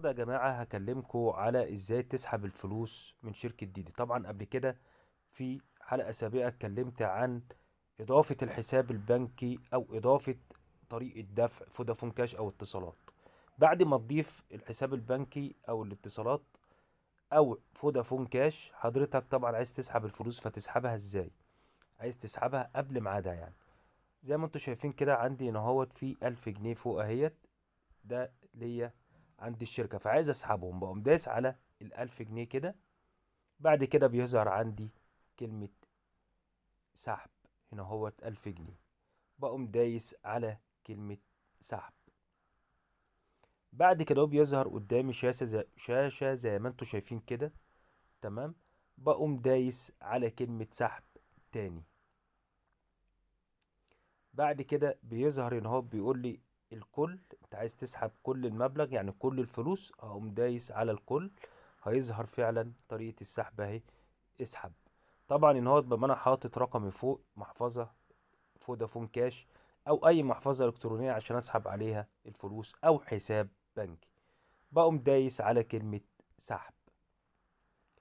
يا جماعة هكلمكم على ازاي تسحب الفلوس من شركة ديدي. طبعا قبل كده في حلقة سابقة اتكلمت عن اضافة الحساب البنكي او اضافة طريقة دفع فودافون كاش او اتصالات. بعد ما تضيف الحساب البنكي او الاتصالات او فودافون كاش، حضرتك طبعا عايز تسحب الفلوس، فتسحبها ازاي؟ عايز تسحبها قبل ميعادها. يعني زي ما انتم شايفين كده عندي هنا اهوت في 1000 جنيه فوق اهيت، ده ليا عند الشركة، فعايز اسحبهم. بقوم دايس على ال1000 جنيه كده، بعد كده بيظهر عندي كلمة سحب هنا اهوت 1000 جنيه، بقوم دايس على كلمة سحب. بعد كده بيظهر قدامي شاشة زي ما انتم شايفين كده، تمام. بقوم دايس على كلمة سحب تاني. بعد كده بيظهر ان هو بيقول لي الكل، انت عايز تسحب كل المبلغ يعني كل الفلوس، اقوم دايس على الكل، هيظهر فعلا طريقة السحب اهي، اسحب. طبعا ان هو بما انا حاطط رقمي فوق محفظة فودافون كاش او اي محفظة الكترونية عشان اسحب عليها الفلوس او حساب بنكي، بقوم دايس على كلمة سحب.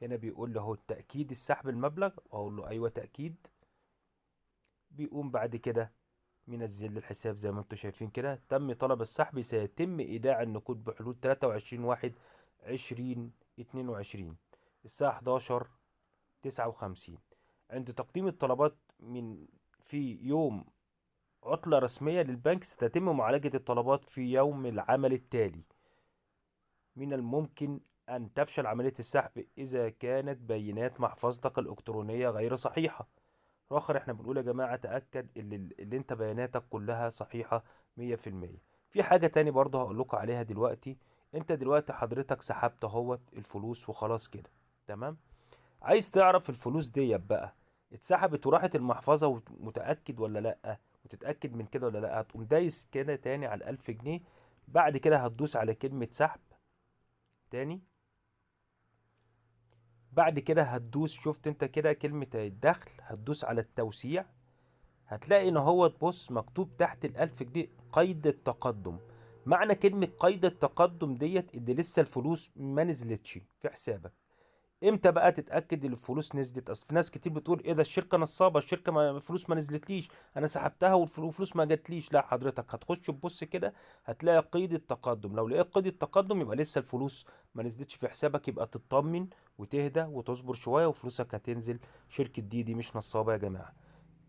هنا بيقول له اهو تأكيد السحب المبلغ، واقول له ايوه تأكيد. بيقوم بعد كده منزل الحساب زي ما انتم شايفين كده، تم طلب السحب، سيتم ايداع النقود بحلول 23/1/2022 الساعة 11:59. عند تقديم الطلبات من في يوم عطلة رسمية للبنك ستتم معالجة الطلبات في يوم العمل التالي. من الممكن أن تفشل عملية السحب إذا كانت بيانات محفظتك الإلكترونية غير صحيحة. آخر احنا بنقول يا جماعة تأكد اللي انت بياناتك كلها صحيحة 100%. في حاجة تاني برضه هقول لكم عليها دلوقتي. انت دلوقتي حضرتك سحبت اهوت الفلوس وخلاص كده، تمام. عايز تعرف الفلوس ديت بقى اتسحبت وراحت المحفظة ومتأكد ولا لأ، وتتأكد من كده ولا لأ، هتقوم دايس كده تاني على 1000 جنيه. بعد كده هتدوس على كلمة سحب تاني. بعد كده هتدوس، شفت انت كده كلمة الدخل، هتدوس على التوسيع، هتلاقي ان هو تبص مكتوب تحت ال1000 جنيه قيد التقدم. معنى كلمة قيد التقدم ديت ان لسه الفلوس ما نزلتش في حسابك. امتى بقى تتأكد ان الفلوس نزلت؟ اصل في ناس كتير بتقول ايه ده الشركة نصابة، الشركة ما الفلوس ما نزلتليش، انا سحبتها والفلوس ما جاتليش. لا حضرتك هتخش تبص كده هتلاقي قيد التقدم. لو لقيت قيد التقدم يبقى لسه الفلوس ما نزلتش في حسابك، يبقى تطمن وتهدى وتصبر شوية وفلوسك هتنزل. شركة ديدي مش نصابة يا جماعة.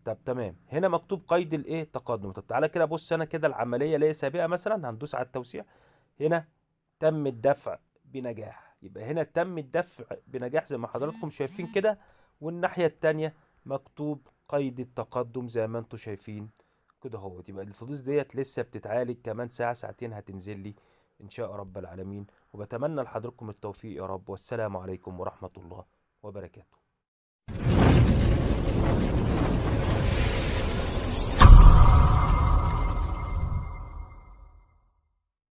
طب تمام، هنا مكتوب قيد الايه تقدم. طب تعالى كده بص انا كده العملية اللي هي سابقة مثلا، هندوس على التوسيع، هنا تم الدفع بنجاح. يبقى هنا تم الدفع بنجاح زي ما حضراتكم شايفين كده، والناحية التانية مكتوب قيد التقدم زي ما انتم شايفين كده اهوت. يبقى الفلوس ديت لسه بتتعالج، كمان ساعة ساعتين هتنزل لي ان شاء رب العالمين. وبتمنى لحضراتكم التوفيق يا رب، والسلام عليكم ورحمة الله وبركاته.